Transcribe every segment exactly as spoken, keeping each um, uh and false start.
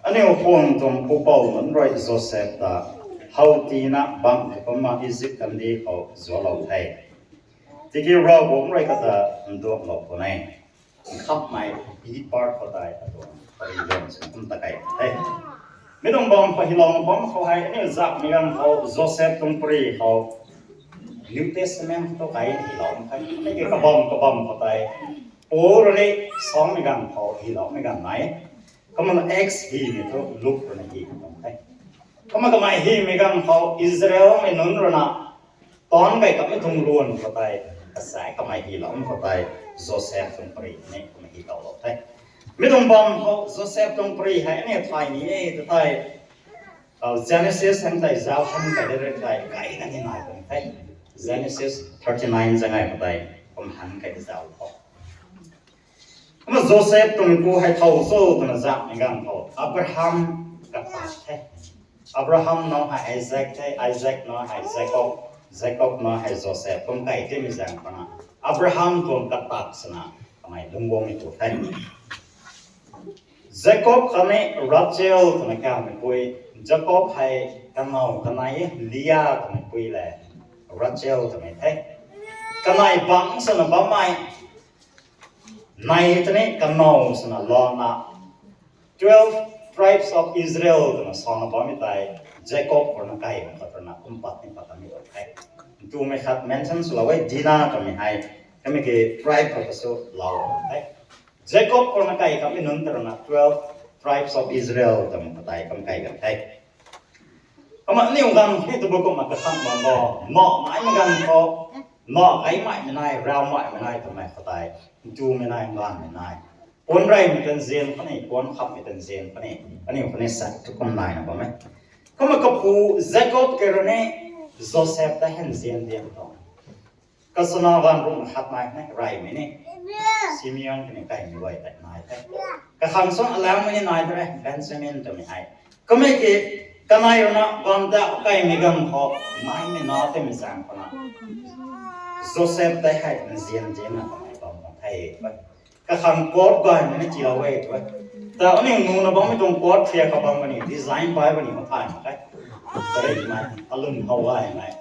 Aniu khwan tuang pupouc nunc rui Joseph ta how tina bam kumna Egypt kandih khou zuaclou the. Tiki Ravguangc rui kata nduanglou khwan e. Nkhamhmei bi par khou tei atuang pari luan sw kum ta kei the. Mi tuang bam khou hilou bam khou hei aniu zakmei ganv khou Joseph tuang pari khou New Testament khou tu kei hilou khe. Tiki kabam kabam khou tei Paul rui ni samei ganv khou hiloumei ganv nai. Kumna Acts hymei thu Luke rui na hi tuang the. Kumna kamei hymei ganv khou Israelmei nunc rui na taanc kei kamei tuang luan khou tei, kasai kamei hiloumei khou tei, Joseph tuang pari ni kumna hi towlou the. Mi tuang bam khou Joseph tuang pari hei aniu thay ni e ta tei, Genesis hang tei zauc han kei de rui tei kaina ni nai tuang the. Genesis thirty nine zangai khou tei kum han kei de zauc khou Kumna Joseph twmeipu hei thow cho twna zakmei ganv khou Abraham katak the. Abraham nac hei Isaac the, Isaac nac hei Jacob, Jacob nac hei Joseph kum kei timei zaeng khou na Abraham tuang katak swna kamei lungc guangmei tu the. Jacob khatni Rachel twna kameipui, Jacob hei kanow kanei e, Leah twmeipui le Rachel twmei the. Kanei bangc swna bammei nei tei ni kanow swna lana twelve tribes of Israel twna sana bammei tei Jacob khou rui na kaimei khat rui na kum pat ni pat kanmei tuang the. Ntumei khat mention swlou e, Dinah twmei hei kamei ki tribe khou ta sw lou the. Jacob khou rui na kai kamei nunc ta rui na twelve tribes of Israel twmei khat tei kum kai kan the. Kumna aniu ganv ni tabui kumna kakhang bam bo, nac naimei ganv khou, nac kaimeimei nai, rawmeimei nai twmei khat tei, ntumei nai, nganvmei nai, puan reymei tanzian khatni puan khamhmei tanzian khatni aniu khatni sa tu kum naina bam e. Kumna kapu Jacob ke rui ni Joseph ta hen zian dian tuang. Kasana ganv ruhna khat nai ni, reymei ni, Simeon khatni kaimei guay tei nai the. Kakhang suan alaumei ni nai de re, Benjamin twmei hei. Kamei ki kanei rui na bam ta kaimei ganv khou naimei nac timei zaeng khou na Joseph tei hei nzian zianna kamei bam bam the. Kakhang coat gaymei ni tiilou e tu e. Ta aniu nuna bammei tuang coat thiak kha bam kani design pai kani ma thay mak khe. Kareymei alun how gaymei,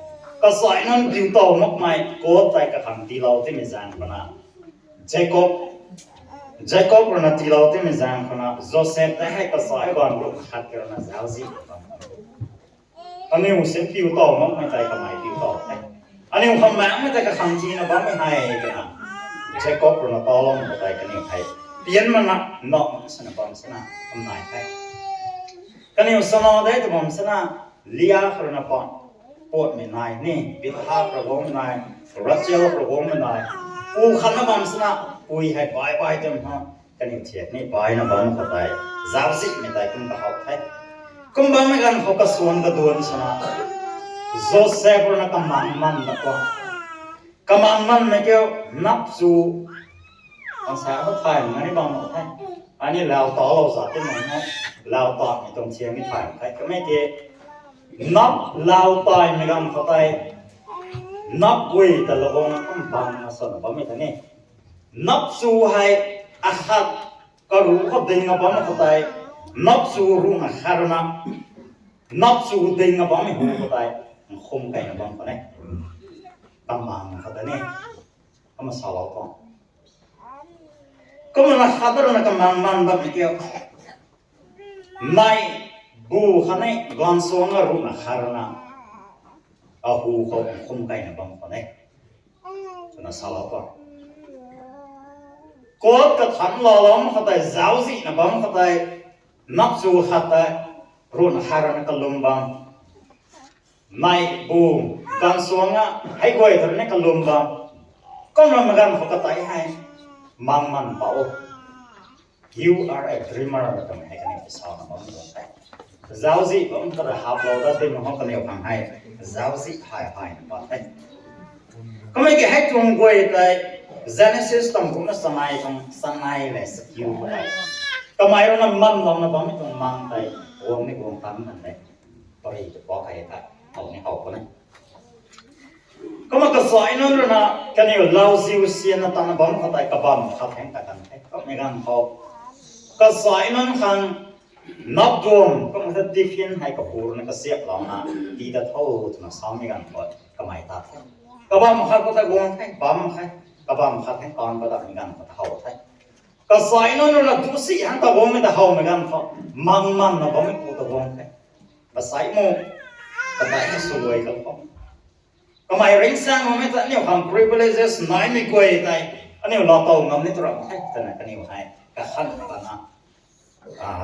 kasai nunc piu tow makmei coat tei kakhang tiilou timei zaeng khou na Jacob, Jacob rui na tiilou timei zaeng khou na Joseph tei hei kasai ganv ruhna khat ke rui na zauczih bam. Aniu sin piu tow makmei tei kamei piu tow the. Aniu khang maekmei tei kakhang tina bammei hei twna Jacob rui na taloumei tei kaniw hei pian mana, nac swna bam sina kum nai the. Kaniw sana de tw bam sina, Leah khou rui na pan, puatmei nai ni, Bilhah khou rui guangmei nai, Rachel khou rui guangmei nai, pu khatna bam sina, pui hei bai bai twmei ha, kaniw thiak ni baina bam khou tei zauczihmei tei kum kahow the. Kum bammei ganv khou kasuan kaduan swna Joseph rui na kamang man na tuang. Kamang manmei kiu nap chu, ang sa khou thay na ni bam mak the. Ani lau talou za ti mang na, lau tamei tuang thiak ni thay the. Kamei ki nap lau taimei ganv khou tei nap gui ta lou guangna kum bang na swna bammei ta ni. Nap chu hei akhat karuh khou ding a bam khou tei, nap chu ruhna khat rui na, nap chu ding a bammei hu khou tei, nkhum kaina bam khou ne, kamang khou ta ni, kumna salou tuang. Kumna khat rui na kamang man bammei kiu, nei bu khatni gaanv suang a ruhna khat rui na, ahu khou nkhum kaina bam khou ne, twna salou tuang. Coat kathanc lou lam khou tei zauczihna bam khou tei, nap chu khat tei ruhna khat rui na kalum bam, nei bu gaanv suang a hei guay ta rui na kalum bam. Kumna mei ganv khou katei hei mang man pou. You are a dreamer twmei hei kaniw ta sana bam tuang the. Zauczih bam kata haplou dat ding khou kaniw khang hei zauczih hay hayna pat the. Kamei ki hei tuang guay tei Genesis tam kumna sanei tuang sanei le sakiu khou tei, kamei rui na manlouna bammei tuang mang tei guang ni guang tan kan de. Pari ta pa kei tei how ni how khou ne. Kumna kasai nunc rui na kaniw lauziu sianna tana bam khou tei kabam khat heng ta kan the. Kummei ganv khou kasai nunc khang Nap duam, kumna tiffin hei kapurna kasiap louna, tii ta tho twna samei ganv khou kamei ta the. Kabam khat khou ta guang the, bam khe. Kabam khat hei kan khou ta mi ganv khou ta how the. Kasai nunc rui na tu si hang ta guangmei ta howmei ganv khou, mang manna bammei pu ta guang the. Kasai mu, katai hei swluai kal khou. Kamei ringsaeng makmei ta aniu khang privileges naimei guay tei, aniu laa tow ngam ni tu ram the twna kaniw hei kakhan pana,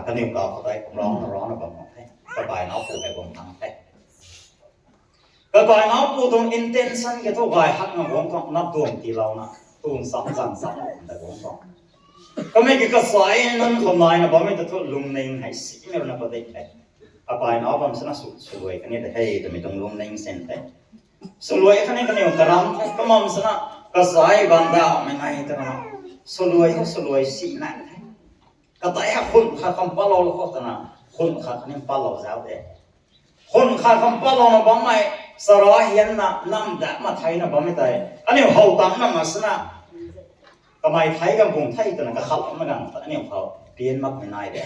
kaniw kau khou tei kumrauna rauna bam mak the. Kakai nau pu hei guang thang the. Kakai nau pu tuang intention ke thu gay hakna guang tuang nap duam tiilouna, tun sam zan sam ta guang tuang. Kamei ki kasai nunc khou naina bammei ta thu lungning hei simei rui na padik the. Kakai nau bam sana swluai kani ta hei twmei tuang lungning sin the. Swluai khatni kaniw karam the, kamam sana kasai bam daumei nai twna, swluai hei swluai si nai the. Katai hei hun khat khang patloulou khou twna, hun khat khatni patlou zauc de. Hun khat khang patlouna bammei, chara hianna nam dat matheina bammei tei, aniu how tangc na mak sana, kamei thei ganv bung thei twna kakhat makmei ganv ta aniu khou pian makmei nai de.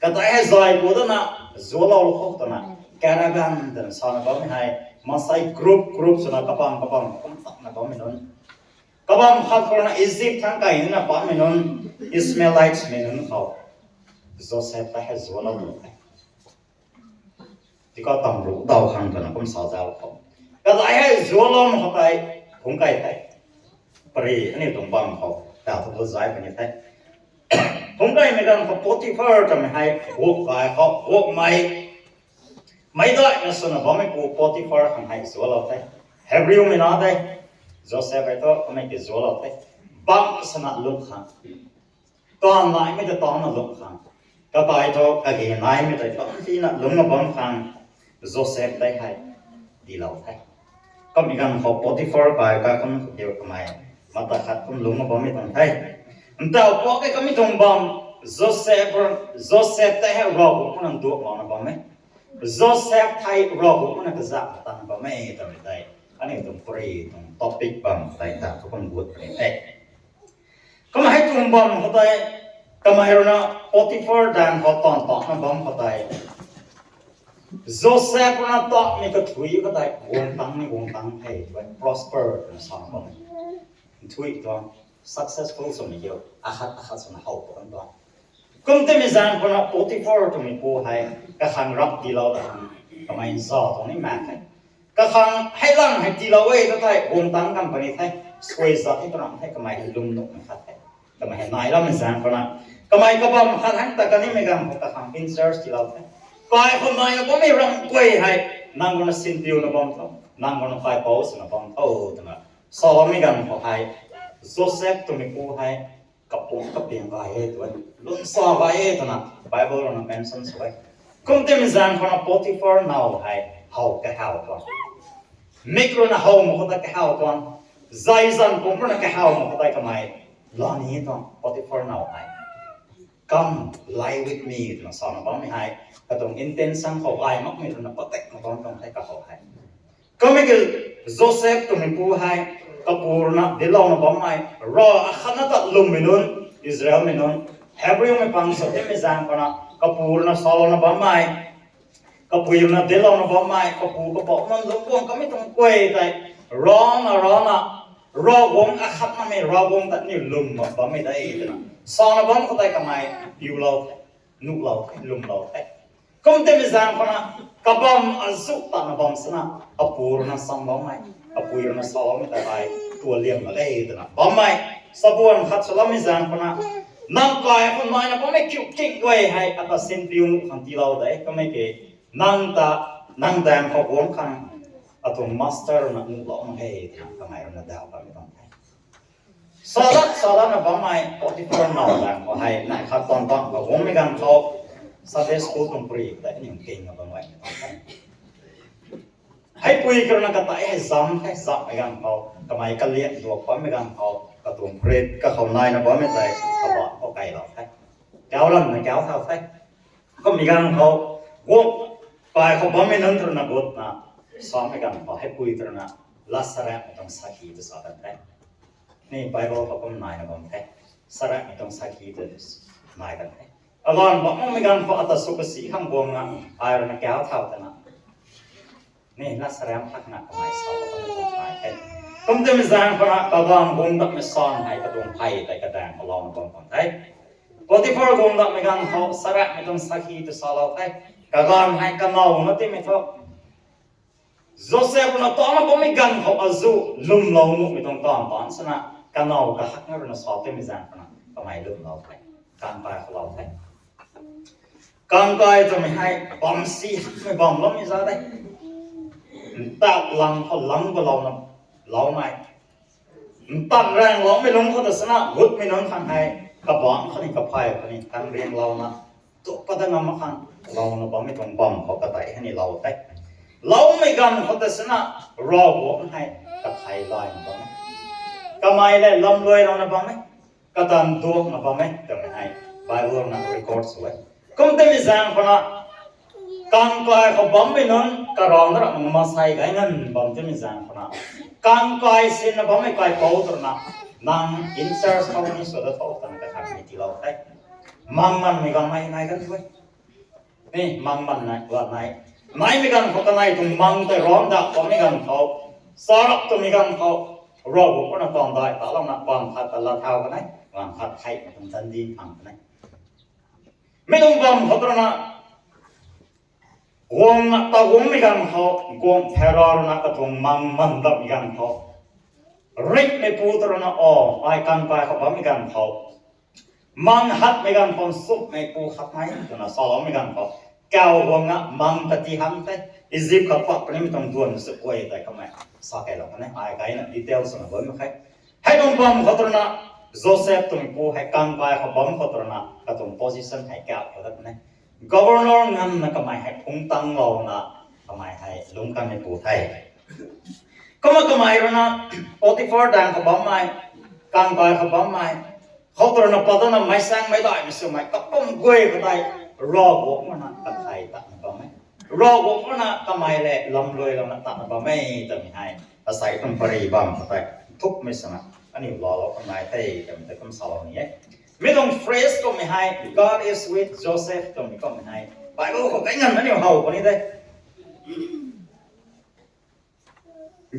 Katai hei zay pu dana, zualou khou twna, caravan twna sana bammei hei, maansei group group swna kabam kabam kum takna bammei nunc. Kabam khat khou rui na Egypt thangc kai nina bammei nunc, Ishmaelites mei nunc khou Joseph ta hei zualou tu the. Tika tamru daw khang twna kum sa zauc khou, katai hei zualoumei khou tei phungc kai the. Pari aniu tuang bam khou ta thu zay puni the. Phungc kaimei ganv khou Potiphar twmei hei guak kai khou guakmei, meic daihna swna bammei pu Potiphar khang hei zualou the. Hebrew mei na the. Joseph hei thu kamei ki zualou the. Bam sana lung khang, taanv naimei ta taanna lung khang, kakai thu kage naimei tei bam tina lungna bam khang, Joseph tei hei tiilou the. Kamei ganv khou Potiphar kai kakhun khou kiu kamei mata khat kum lungna bammei tuang the. Ntau pau ke kamei tuang bam, Joseph, Joseph tei hei Ravguangc na nduaklouna bam e. Joseph thei Ravguangc na kazak tang bam e twmei tei, aniu tuang pari tuang topic bam tei ta thu kum gut puni the. Kamei hei tuang bam khou tei, kamei rui na Potiphar daeng khou taanv taanna bam khou tei, Joseph rui na tatmei kathui khou tei guang tang ni guang tang the, prosper twna sa bam e. Nthuih tuang, successful swmei kiu, akhat akhat swna how tuang tuang. Kum timei zaeng khou na Potiphar twmei pu hei kakhang rap tiilou ta khang, kamei nzau tuang ni mak the. Kakhang hei lang hei tiilou e ta thei guang tang kan puni the, suai zat hei twna the, kamei hei lwm nuhmei khat the. Kamei hei nai lammei zaeng khou na, kamei kabam khat hang ta kanimei ganv khou kakhang in charge tiilou the. Kai khou naina bammei ram guay hei, nang rui na sinpiuna bam tho, nang rui na kaipouc swna bam tho twna saloumei ganv khou hei, Joseph twmei pu hei kapumc kapiang gay e tu, lungsa gay e twna Bible rui na mention sw e. Kum timei zaeng khou na Potiphar now hei how kahaw tuang, mik rui na how mak khou tei kahaw tuang, zay zan pumc rui na kahaw mak khou tei kamei lani tuang Potiphar now hei, Come, lie with me twna sana bammei hei, katuang intention khou gay makmei rui na patek mak tuang tuang the kahaw hei. Kamei ki Joseph twmei pu hei, kapu rui na dinclouna bammei, rav akhatna ta lwmmei nunc, Israelmei nunc, Hebrewmei pang sa timei zaeng khou na kapu rui na salouna bammei, kapui rui na dinclouna bammei, kapu kapouc nunc lungc guang kamei tuang guay tei, rana rana, Ravguangc akhatnamei, Ravguangc ta aniu lwm bam bammei de twna sana bam khou tei kamei piulou the, nuhlou the, lwmlou the. Kum timei zaeng khou na, kabam azuh tana bam sana, kapu rui na samloumei, kapui rui na saloumei ta hei tualiam na de twna bammei, sabuan khat swloumei zaeng khou na, nang kai khou naina bammei kiu king guay hei ata sinpiu nuh khang tiilou de, kamei ki, nang ta, nang daeng khou guang khang, atuang master rui na nuhlou mak ge twna kamei rui na daw bammei tuang the. Salat salatna bammei Potiphar now daeng khou hei nai khat tuang bam khou guangmei ganv khou, Sunday school tuang pari tei aniu kingna bam guay tuang the. Heipui karuna katai hei zam the, zammei ganv khou kamei kalian duak bammei ganv khou katuang prit kakhou naina bammei tei kabaanc khou kailou the, kau ranna kau thau the. Kummei ganv khou, guak, kai khou bammei nunc rui na gutna samei ganv khou heipui karuna, lat sarakmei tuang sakhi tu sa kan the. Ni Bible khou kum naina bam the. Sarakmei tuang sakhi tu nai kan the. Kaganv bammei ganv khou ata sw kasi khang guangna, ai rui na kau thau tana, ni na sariam hakna kamei sa bam tuang nai the. Kum timei zaeng khou na kaganv guang datmei san hei katuang phey tei kadaeng khou louna bam khwan the. Potiphar guang datmei ganv khou sariamhmei tuang sakhi tu salou the. Kaganv hei kanow na timei thu, Joseph na tana bammei ganv khou azu lwmlou nuhmei tuang taanv tan sana, kanow kahak na rui na sa timei zaeng khou na kamei lwmlou the. Kangkai khou lou the. Kangkai twmei hei bam si hakmei bam loumei za de. Ntak lang khou lang balouna loumei, ntak raengloumei lungc khou ta sana gutmei nunc khang hei kabangc khatni kaphey khatni kang rianglouna, tu pat da ngam mak khang louna bammei tuang bam khou katei hei ni lou the. Loumei ganv khou ta sana Ravguangc hei kathei layna bam e. Kamei le lamluailouna bam e. Katan duakna bam e twmei hei Bible na record sw e. Kum timei zaeng khou na kangkai khou bammei nunc karana ra masei gay nganv bam timei zaeng khou na, kangkai sinna bammei kaipouc tw rui na, nang in-charge khou ni sw da tho twna kakhakmei tiilou the. Mang manmei ganv mei nai kan the. Ni mang man nai, wan nai. Naimei ganv khou kanei tuang mang tei ram dak bammei ganv khou, charap twmei ganv khou, Ravguangc rui na taanv dai talouna bam khat ta lat thau kan e, bam khat theimei tuang zandi phang kan e. Mi tuang bam khou tw rui na, guangna ta guangmei ganv khou, guang Pharaoh rui na katuang mang man datmei ganv khou, ringhmeipu tw rui na, o, ai kangkai khou bammei ganv khou, mang hatmei ganv khou, nchumhmeipu khat nai twna saloumei ganv khou, kau guangna mang kati hang the, Egypt khou pat punimei tuang duan sw guay tei kamei sa keylou kan e, ai gayna details swna bam mak khe. Hei tuang bam khou tw rui na, Joseph twmeipu hei kangkai khou bam khou tw rui na katuang position hei kau khou dat kan e. Governor nganvna kamei hei phungc tanglouna, kamei hei lungc kanmeipu the. Kumna kamei rui na, Potiphar daeng khou bammei, kangkai khou bammei, khou tw rui na pat dana meic saengmei daihmei swmei kapwm guay khou tei, Ravguangc rui na kathei tatna bam e. Ravguangc rui na kamei le lamluailouna tatna bam e twmei hei, asei tuang pary bam khou tei, nthukmei swna, aniu laalou khang nai the twmei tei kum salou ni e. Mi tuang phrase kummei hei, God is with Joseph twmei kummei hei, Bible khou kai nganv aniu how puni de.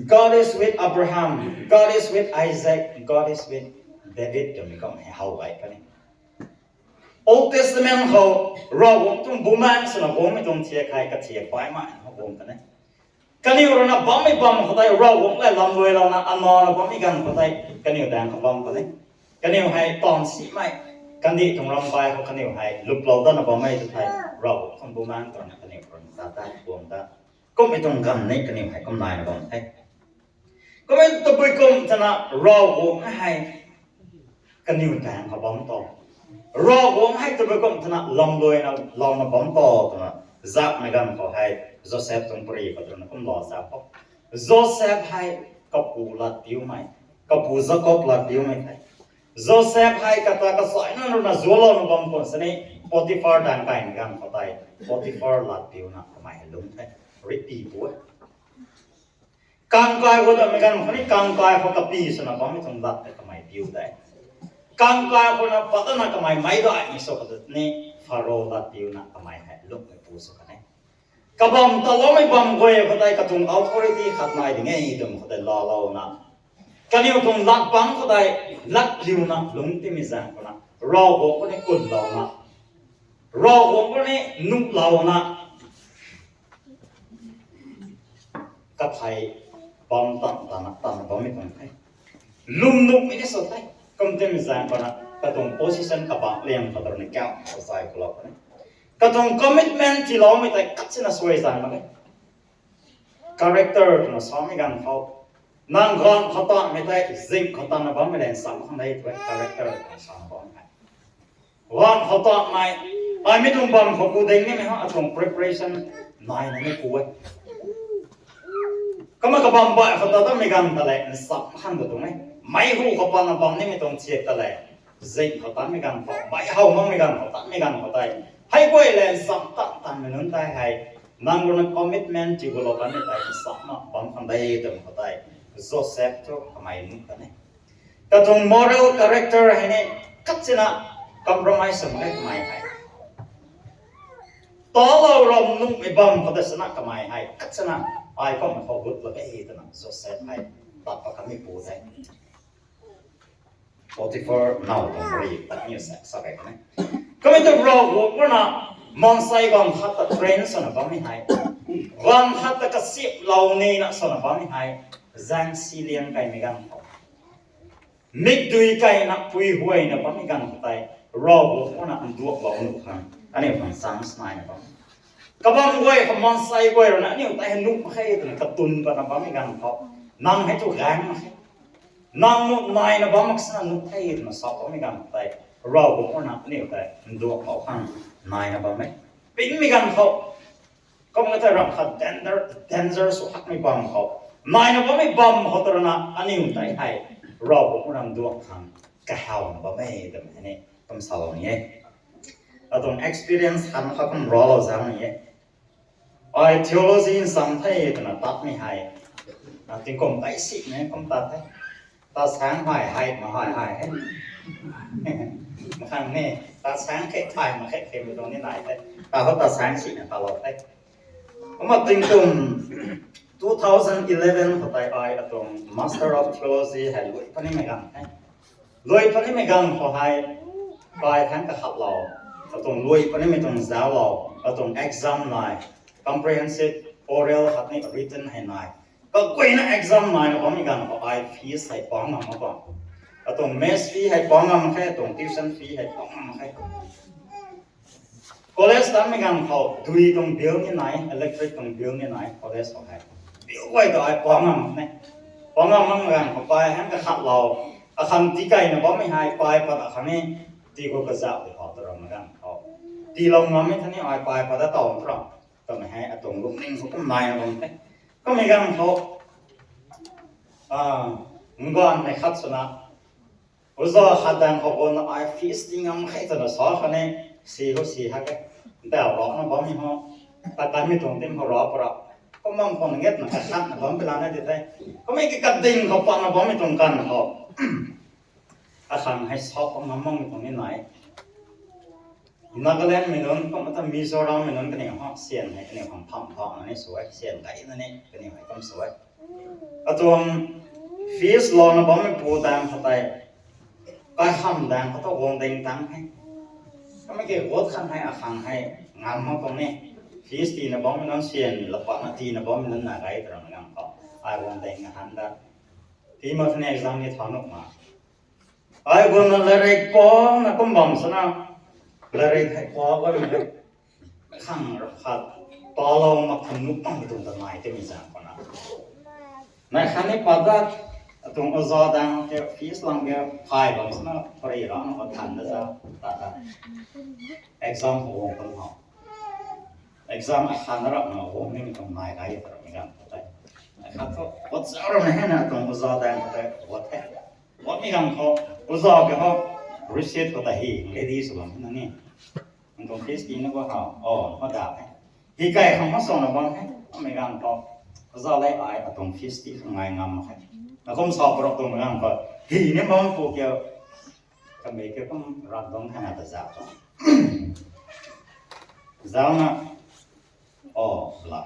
God is with Abraham, God is with Isaac, God is with David twmei kummei hei how gay kan e. Old Testament khou, Ravguangc tuang bumaengh swna guangmei tuang thiak hei kathiak baihmei khou guang kan e. Kaniw rui na bammei bam khou tei Ravguangc le lamluailouna anana bammei ganv khou tei kaniw daeng khou bam kan e. Kaniw hei taanv simei, kandih tuang ramvai khou kaniw hei luplou datna bammei tu thei, Ravguangc tuang bumaengh twna kaniw rui na ta ta guang ta. Kummei tuang ganv ni kaniw hei kum naina bam the. Kummei tabui kum twna Ravguangc hei kaniw daeng khou bam to. Ravguangc hei tabui kum twna lamluaina louna bam to twna, zakmei ganv khou hei Joseph tuang pary khou tw rui na kum lou zak khou, Joseph hei kapu latpiumei, kapu Jakob latpiumei the. Joseph hei kata kasaina rui na zualouna bam khwan sini, Potiphar daeng kaimei ganv khou tei, Potiphar latpiuna kamei hei lungc the. Rihpi pu e. Kangkai khou datmei ganv khou ni kangkai khou kapi swna bammei tuang lat tei kamei piu de. Kangkai khou na pat dana kamei meic daihmei sw khou tei ni, Pharaoh latpiuna kamei hei lungcmeipu sw kan e. Kabam taloumei bam guay khou tei katuang authority khat nai ding e twmei khou tei laalouna, kaniw tuang lat bangc khou tei latpiuna lungc timei zaeng khou na, Ravguangc khou ni kunlouna, Ravguangc khou ni nuhlouna, kathei bam tan tana tana bammei tuang the. Lwmnuhmei ni sw the. Kum timei zaeng khou na katuang position kabangc liang khou tw rui na kau khou zay khou lou kan e. Katuang commitment tiiloumei tei kat sina suai zay mak e. Character twna samei ganv khou, nang ganv khou tanmei tei zing khou tanna bammei le nsam khang de tw e, character twna sa bam e. Ganv khou tanmei, ai mi tuang bam khou ku ding nimei ha atuang preparation naina ni ku e. Kumna kabam baih khou ta datmei ganv ta le nsam khang ta tuang e. Meic hu khou patna bam nimei tuang thiak ta le, zing khou tanmei ganv khou, meic how makmei ganv khou tanmei ganv khou tei, hei guay le nsam tan tanmei nunc tei hei, nang rui na commitment tii gulou kanmei tei nsam na bam khang de twmei khou tei, Joseph thu kamei nuh kan e. Katuang moral character hei ni kat sina compromise sw mak e kamei hei. Talou ram nuhmei bam khou ta sana kamei hei, kat sana, ai kum khou gut lak e twna Joseph hei, tat pat kamei pu the. Potiphar now tuang ri, pat niu sa, sa kai kane. Kamei tu Ravguangc rui na, maansei bam khat ta train sana bammei hei. Bam khat ta kasip lou nina sana bammei hei. Zang si liang kaimei ganv khou. Mikdui kaina pui huayna bammei ganv khou tei, Ravguangc rui na nduak lou nuh khang, aniu khang chance naina bam. Kabam guay, kamaansei guay rui na, aniu tei hei nuh mak khe twna katun patna bammei ganv khou. Nang hei tu gaeng mak khe. Nang nuh naina bam mak sana nuh the twna sa bammei ganv khou tei, Ravguangc rui na aniu tei nduak lou khang naina bam e. Pinmei ganv khou. Kum kata ram khat danger, danger sw hakmei bam khou. Naina bammei bam khou ta rui na aniu tei hei. Ravguangc rui na nduak khang kahawna bam e twmei hei ni, kum salou ni e. Atuang experience khat kha kum ralou zang ni e. Ai theology nsam the twna tatmei hei. Na tingkum kai simei kum tat the. Tat sang hei hei, ma hei hei he. Makhang ni, tat sang khe thay, mak khe khe mei tuang ni nai the. Ta khou tat sang sina talou the. Kumna tingkum two thousand eleven khou tei ai atuang Master of Theology hei lui punimei ganv the. Lui punimei ganv khou hei, kai thangc kakhatlou, atuang lui punimei tuang zauclou, atuang exam nai, comprehensive, oral khatni written hei nai. Kaguayna exam naina bammei ganv khou ai fees hei pang ngam mak bam. Atuang mess fee hei pang ngam mak khe, atuang tuition fee hei pang ngam mak khe. College tanmei ganv khou, dui tuang bill ni nai, electric tuang bill ni nai, college khou hei. Bill guay ta ai pang ngam mak ne. Pang ngam mak ganv khou pai hang kakhatlou. Akhang tikaina bammei hei pai pat akhang ni, ti khou kazauh di khou ta rammei ganv khou. Tiilou ngammei thani ai pai pat da taw ram. Twmei hei atuang lungning khou kum naina bam the. Kummei ganv khou, nganvmei khat swna, oja khat daeng khou guangna ai fees ti ngam khe twna sa khatni, si khou si hak e. Ntauh rauna bammei ho, takanmei tuang tim khou ra para. Kum bam khou ngetna kakhatna bam pilana di the. Kummei ki kading khou patna bammei tuang ganv khou. Akhang hei sa ngam makmei tuang ni nai. Nagalandmei nunc, kum ata Mizorammei nunc kaniw ha, syan hei kaniw khang pham pham na ni sw e, syan kaina ni kaniw hei kum sw e. Atuang fees louna bammei pu daeng khat tei, kaikham daeng khat tu guang ding tang he. Kummei ki gut khang hei akhang hei ngam mak tuang ni. Fees tiina bammei nunc syan lapatna tiina bammei nunc na gay twna ngam khou. Ai guang ding ahan da. Tii mak thani exam ni thau nuh ma. Ai guangna larik pangna kum bam sana, larik hei pa guangna khang ram khat, palou mak khang nuh pang tuang ta nai tei mi zang khou na. Nai khatni pa dat, atuang oja daeng ke fees lang ke phay bam sana, pari rana khou than da za, ta ta. Exam khou guang pang khou. Exam akhatna rapna guang nimei tuang nai gay ta ramei ganv khou tei. Akhat thu, oja ramei hei na atuang oja daeng khou tei, gut the. Gutmei ganv khou, oja ke ho, receipt khou ta hi, ready sw bam na ni. Nang tuang fees tina khou ha, o, khou da he. Hi kai khang ma swna bam he, kummei ganv khou. Oja le ai atuang fees ti khang ngai ngam mak khe. Na kum sa parap tuang ganv khou. Hi ni bam pu kiu. Kamei kiu kum rak dong thana ta zauc tuang. Zaucna, o, la.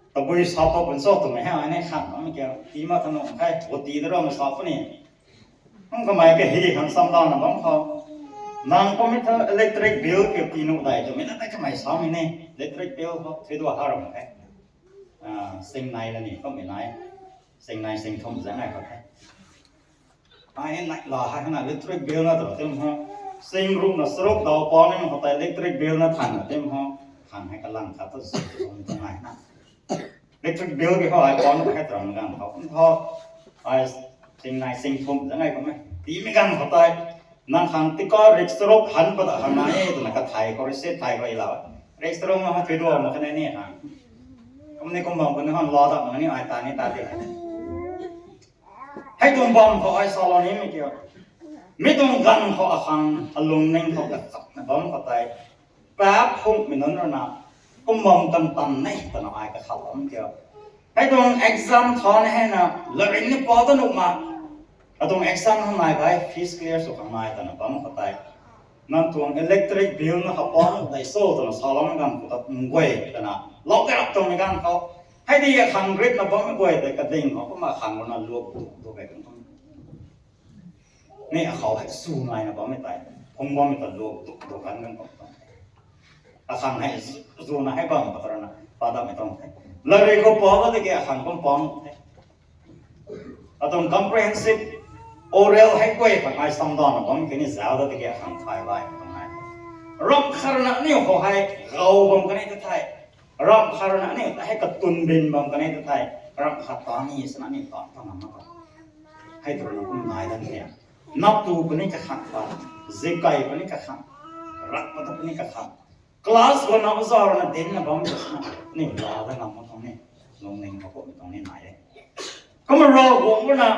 Tabui sa pa pun cho twmei hei ai ni khan bammei kiu. Tii mak thanu khe, guti da ramei sa puni. Kum kamei ke hi khang samlana bam khou. Nang kummei thu electric bill kiu tii nuh dai twmei na tei kamei samei ni. Electric bill khou thui dua ha ram khe. Singnai la ni kummei nai. Singnai sing thum zang nai khou the. Ai ni nai la hei na electric bill na tu tim ho. Sing rukna charuk daw pa ni khou tei electric bill na thanna tim ho. Than hei kalang khat tu sw tu nai na. Electric bill ki khou ai pang hei tram ganv khou kum tho. Ai singnai sing thum zang nai kummei. Tiimei ganv khou tei. Nang khang tika rik charuk han pat da khang nai e twna kathay khou receipt thay khou i lau. Rik charuk na ho thui dua mak khe ni khang. Kum ni kum bam kum ni khang la da mak ni ai ta ni ta di. Hei tuang bam khou ai salou nimei kiu. Mi tuang ganv khou akhang alungning khou kachapna bam khou tei. Paap phungmei nunc rui na. Kum bam kan tan nei twna ai kakhat bam kiu. Hei tuang exam than hei na, laring ni pa ta nuh ma. Atuang exam khang nai kai, fees clear sw khang nai twna bam khou tei. Nang tuang electric bill na khou paan tei so twna salou ganv khou ta guay twna lou kap tuang ganv khou, hei di akhang rit na bammei guay tei kading khou kumna akhang rui na luak duk duk e kan tuang. Ni akhou hei su nai na bammei tei, phung bammei ta luak duk duk kan kan tuang. Akhang hei zu na hei bam pat rana pa dammei tuang the. Latrik khou pa ba tiki akhang kum paan the. Atuang comprehensive oral hei guay khang ai samdan na bam kini zau da tiki akhang thay lai tuang nai. Ram khat rana aniu khou hei gau bam kani ta thei. Ram khat rana aniu ta hei katun bin bam kani ta thei. Ram khat ta ni sana ni ta ta ngam na ta. Hei tu rana kum nai dan khe. Nap tu puni kakhang pa, zikai puni kakhang, rak pa ta puni kakhang. Class khou na oza rui na dinc na bam ta sana, ni la da ngam mak tuang ni, lungning khou kummei tuang ni nai e. Kumna Ravguangc rui na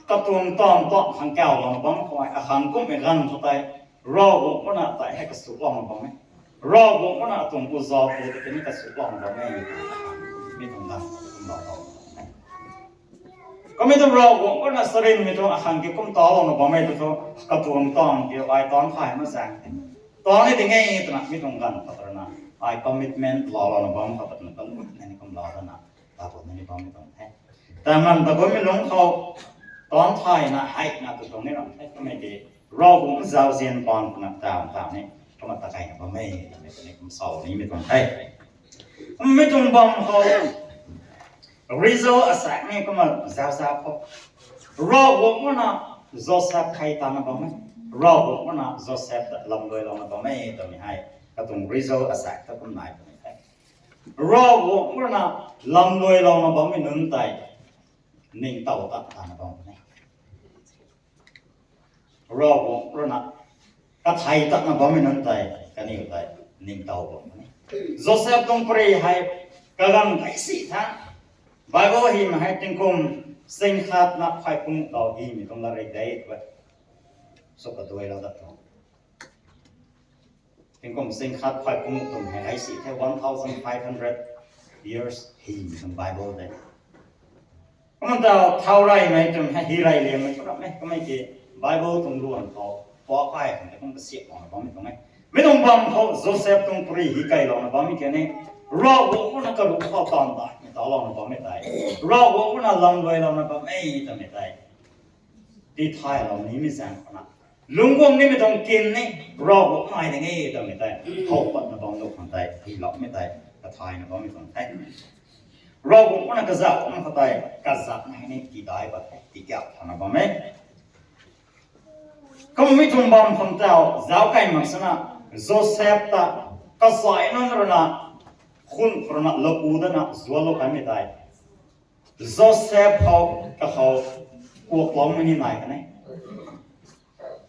katuang taanv tuang khang kau lana bam khou, akhang kummei ganv khou tei, Ravguangc rui na tei hei kasuk lana bam e. Ravguangc rui na atuang oza pu tei ni kasuk lana bam e. Mi tuang ganv kum la tau. Kumna tu Ravguangc rui na sarinmei tuang akhang ki kum ta lana bam e tu thu, katuang taanv ki ai taanv thay mak zaeng the. Taanv ni ding e twna mi tuang ganv khat rui na, ai commitment la lana bam khat rui na, commitment ni kum la lana, ta kum ni bammei tuang the. Taman ta kummei lungc khou, taanv thay na hei na tu tuang ni ram the, kummei ki, Ravguangc zauzian paan twna taanv taanv ni, kumna ta kai na bam e, twmei tei ni kum salou nimei tuang the. Kummei tuang bam khou, result asaekc ni kumna zauza khou, Ravguangc rui na Joseph thei tana bam e. Ravguangc rui na Joseph ta lamluai louna bam e twmei hei, katuang result asaekc ta kum nai twmei the. Ravguangc rui na lamluai louna bammei nunc tei, ningtow ta tana bam e. Ravguangc rui na kathei tatna bammei nunc tei, kaniw tei, ningtow bam e. Joseph tuang pary hei, kaganv gay si tha. Bible hymei hei tingkum sing khat na phay pung tau hymei tuang latrik de tw e. Sw kaduailou dat tuang. Tingkum sing khat phay pung tuang hei gay si the, one thousand five hundred years hymei tuang Bible de. Kumna ta thau reymei tuang hei, hy rey liangmei thu ram e, kummei ki Bible tuang luan khou, puak kai khang tei kum kasiamh louna bammei tuang e. Mi tuang bam khou Joseph tuang pary hi keylouna bammei ki ni, Ravguangc rui na karuh khou taanv daihmei talouna bammei tei, Ravguangc rui na lamluai louna bam e twmei tei tithaylou nimei zaeng khou na, lungc guang nimei tuang kin ni, Ravguangc nai ding e twmei tei, how patna bam lu khang tei, hyloumei tei, kathayna bammei tuang the. Ravguangc rui na kazauh bam khou tei, kazauh nai ni tidai pat the, tikiak thana bam e. Kummei tuang bam khang tau, zauc key mak sana, Joseph ta, kazay nunc rui na, khun khou rui na, laku dana, zualou kanmei tei, Joseph khou, kakhou, kuakloumei ni nai kan e.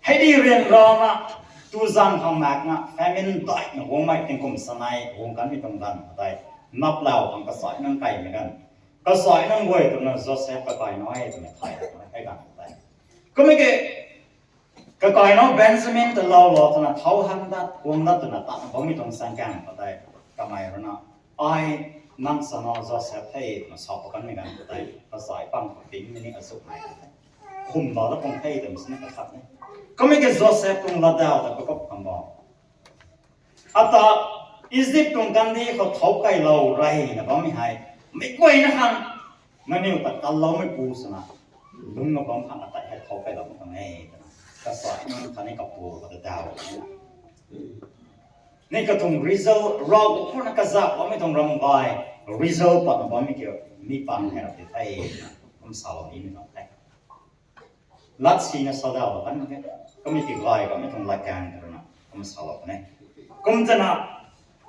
Hei di ryanrana, tu zaeng khang maekna, famine daihna guangmei tingkum sanei guang kanmei tuang ganv khou tei, naplau khang kazay nunc kaimei ganv, kazay nunc guay twna Joseph kakai nai twmei thay hei ganv khou tei, kummei ki, kakai nunc Benjamin ta loulou twna thau han dat, guang dat twna tatna bammei tuang saengkang khou tei, kamei rui na, ai, nang sana Joseph the twna sa pat kanmei ganv khou tei, kazay pang khou tingmei ni azuh nai kan the. Khumlou dat tuang the twmei sini kakhat ni. Kummei ki Joseph tuang latdaw ta kakup khang bam. Ata Egypt tuang kandih khou thau keylou reyna bammei hei, meic guayna khang, nangniw ta kanloumeipu swna, lungc na bam khang ata hei thau keylou mak khang e twna, kazay nunc khatni kapu khou ta daw ni katuang result, Ravguangc rui na kazauh bammei tuang ram gay, result patna bammei kiu, mi pang hei rap ti the, kum salou nimei tuang the. Lat sina sa daw kan e, kummei ki gay bammei tuang latkaeng rui na, kum salou kan e. Kum twna,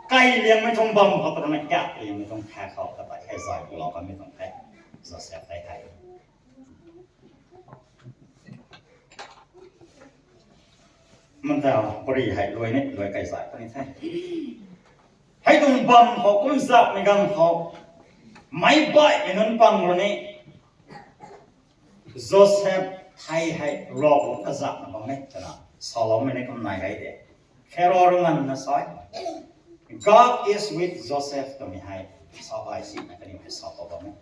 kai liangmei tuang bam khou rui na, kak liangmei tuang thak khou katai hei zay pulou kanmei tuang the, Joseph tei hei. Mantau, pary hei luai ni, luai key zay puni the. Hei tuang bam khou kum zakmei ganv khou, meic baihmei nunc pang rui ni, Joseph thei hei Ravguangc kazauhna bam e twna, saloumei ni kum nai gay de. Pharaoh rui nganvna sa e, God is with Joseph twmei hei, sa gay sina kaniw hei sa tou bam e.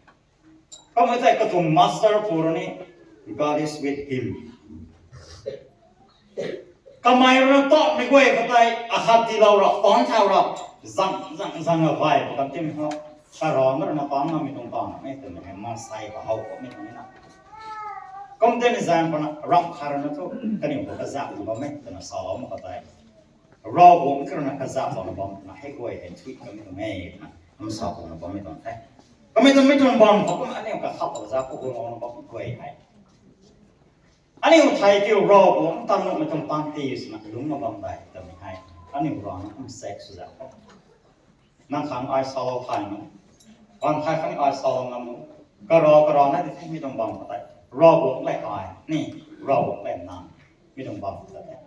Kummei tei katuang master pu rui ni, God is with him. Kamei rui na tawmei guay khou tei akhat tiilou rap, taanc thau rap, zang zang zang a gay pa kan tim ho. Karana rui na taanc ngammei tuang taanv mei twmei hei maansei khou how kummei tuang na. Kum timei zaeng khou na ramh khat rui na thu kaniw khou kazak na bammei twna salou mak khou tei, Ravguangc khou rui na kazak lou na bam twna hei guay hei thuy kamei tuang e twna kum sa tuang na bammei tuang the. Kamei tuang mei tuang bam khou kum aniu kakhat lou zak khou guang lou na bam guay hei, aniu thei kiu Ravguangc tan nuhmei tuang panty swna lungc na bam dei twmei hei aniu rana kum sek sw zak khou, nang khang ai salou thay nu, bang khai khang ai salou ngam nu, kara kara na di the mi tuang bam khou tei, Ravguangc le ai ni, Ravguangc le nang, mi tuang bam khou tei.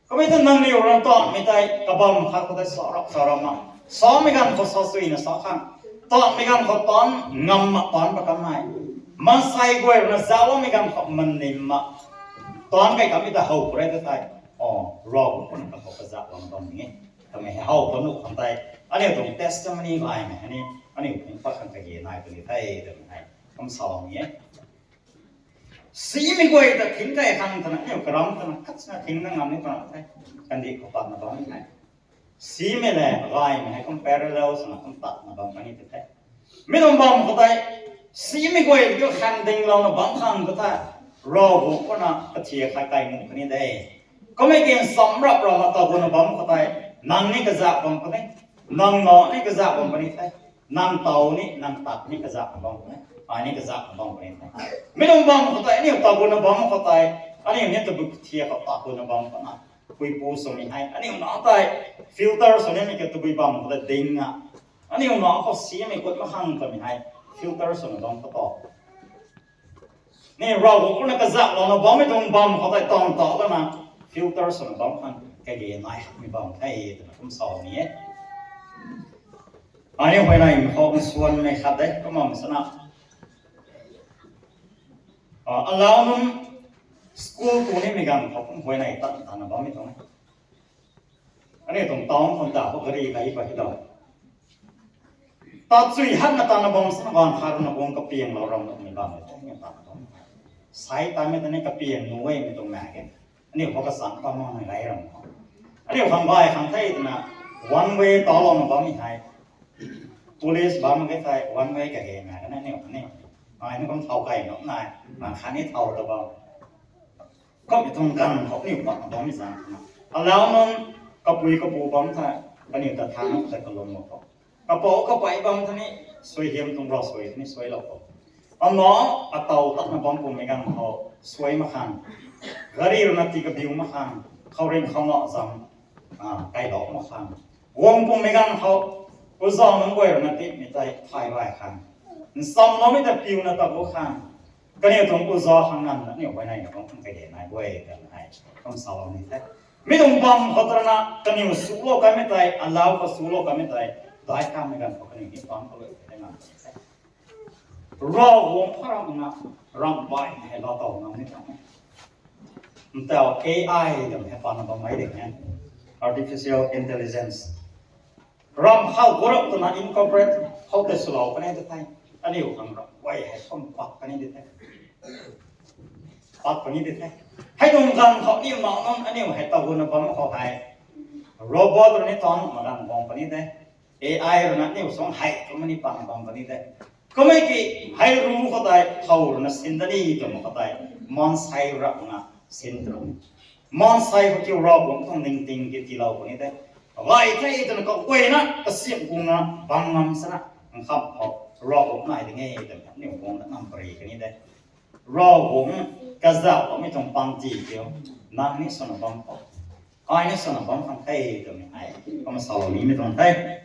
Kamei tu nangniw rui na tawmei tei kabam khat khou tei sa rap sa rap ma, samei ganv khou sa suina sa khang, tawmei ganv khou taanc ngam ma taanc pa kan nai, maansei guay rui na zaucloumei ganv khou manim ma, taanc kai kamei ta how pw re ta thei, o, Ravguangc khou na kakhou kazak lou na bam ni e twmei hei how pa nuh khang tei, aniu tuang testimony gaymei hei ni, aniu phungc pat khang kage nai puni the twmei hei kum salou ni e. Simei guay ta thing kai khang twna aniu karam twna khat swna thing na ngam ni twna the, kandih khou patna bam ni hei. Simei le gaymei hei kum parallel swna kum tatna bam kani tei the. Mi tuang bam khou tei, simei guay kiu khang dinglouna bam khang ta the, Ravguangc khou na kathia khat kai nuh kani de. Kummei kin sam rap rana taw guna bam khou tei, nang ni kazak bam kani, nang na ni kazak bam kani the. Nang taw ni, nang tat ni kazak bam kani, ai ni kazak bam kani the. Mi tuang bam khou tei aniu taw guna bam khou tei, aniu ni tabui kathia khou taw guna bam khou na, puipu swmei hei aniu na tei filter sw nimei ke tabui bam khou tei ding a, aniu na khou simei gut mak khang twmei hei filter swna bam khou ta, ni Ravguangc khou na kazak lou na bammei tuang bam khou tei tang ta lana filter swna bam khang kage nai hakmei bam the twna kum salou ni e. Aniu huayneymei khou nsuanmei khat de kumna sana, alau nunc school tu nimei ganv khou kum huayney tat tatna bammei tuang e. Aniu tuang town khou ta khou gari kai pa hei ta, tat chui hatna tatna bam sana ganv khat rui na guang kapianglou ram nuhmei bam e tei aniu tatna bam. Sai taimei ta ni kapiang nuh e mei tuang na ke, aniu khou kasang pa makmei gay ram khou, aniu khang gay khang the twna one way talouna bammei hei, police bam ke thei one way kage na kani aniu kani, ai ni kum thau kai nuh nai, bang khatni thau ta bam. Kummei tuang ganv khou aniu patna bammei zaeng twna, alau nunc kapui kapu bam the, kaniw ta thangc khou tei kalum mak khou, kapou kapei bam the ni, suaihiam tuang rau suai the ni suailou khou, ana ataw tatna bam pumei ganv khou suai mak khang, gari rui na tii kabiu mak khang, khouringh khou na zam kailou mak khang, guang pumei ganv khou uzau nunc guay rui na tipmei tei thay rai khang, nsamloumei ta piuna ta bu khang, kaniw tuang uzau khang nganvna aniu huayney na bam khang kage nai bu e twna hei kum salou ni the. Mi tuang bam khou ta rana kaniw sulou kanmei tei, alau khou sulou kanmei tei, daic kamei ganv khou kaniw ni bam khou lui tei ngam the. Ravguangc khou ramna ramh baihmei hei laa tow ngam ni tuang e. Ntaw A I twmei hei patna bammei ding e, artificial intelligence. Ramh khou gurap twna incorporate khou tei swlou kani de the. Aniu khang ramh guay hei kum pat kani de the, pat kani de the. Hei tuang ganv khou aniu mak nunc aniu hei taw guna bam khou hei, robot rui ni taanc mak ganv guang puni de, A I rui na aniu suang hei twmei ni pan bam puni de. Kummei ki, hei ru khou tei thow rui na sin da ni twmei khou tei, maansei rap na sin twmei, maansei khou kiu Ravguangc tuang ningting ki tiilou puni de. Gay the twna kaguayna kasiamh guangna bam ngam sana, nkham khou Ravguangc nai ding e twmei aniu guangna ngam pary kani de. Ravguangc kazauhmei tuang panty kiu nang ni swna bam khou, ai ni swna bam khang the twmei hei kum salou nimei tuang the.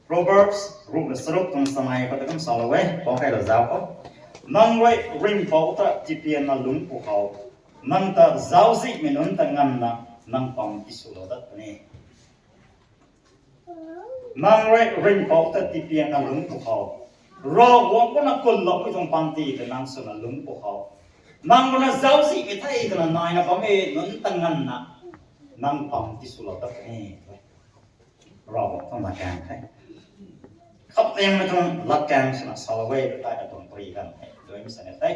Proverbs ruhna charuk tuang chanei khou ta kum salou e, pau kheilou zauc khou, nang rui ringhpouc ta tipianna lungc pwkhou, nang ta zauczihmei nunc ta nganvna nang pam tiswlou dat puni. Nang rui ringhpouc ta tipianna lungc pwkhou, Ravguangc khou na kunloumei tuang panty ta nang swna lungc pwkhou, nang rui na zauczihmei thei twna naina bammei nunc ta nganvna nang pam tiswlou dat puni. Ravguangc tuang latkaeng the. Khamliangmei tuang latkaeng swna salou e tei atuang pary ganv hei duimei sa ni the.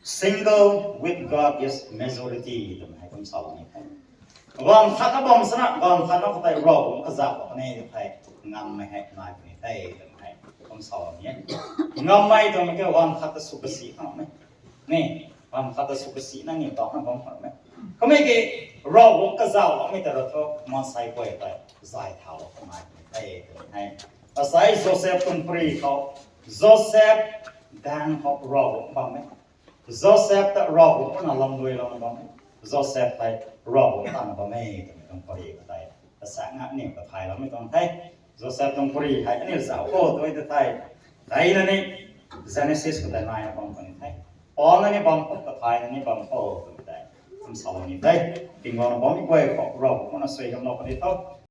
Single with God is majority twmei hei kum salou ni the. Ganv khat na bam sana, ganv khat na khou tei Ravguangc kazauh lou kan e tei, ngammei hei nai puni the twmei hei kum salou ni e. Ngammei twmei ke ganv khat ta sw kasi khang e. Ni, ganv khat ta sw kasi na ni tana bam khang e. Kummei ki Ravguangc kazauh loumei ta ra thu maansei guay tei zay thaulou khang nai puni the twmei hei. Asei Joseph tuang pary khou, Joseph daeng khou Ravguangc bam e. Joseph ta Ravguangc na lamluai louna bam e. Joseph hei Ravguangc tana bam e twmei tuang pary khou tei, kasa nga aniw kathay loumei tuang the. Joseph tuang pary hei aniw zauc khou tu e ta thei, daina ni Genesis khou tei naina bam puni the. Paanna ni bam khou, kathayna ni bam khou twmei tei kum salou ni the. Tingguangna bammei guay khou Ravguangc na suaihiamlou puni tho.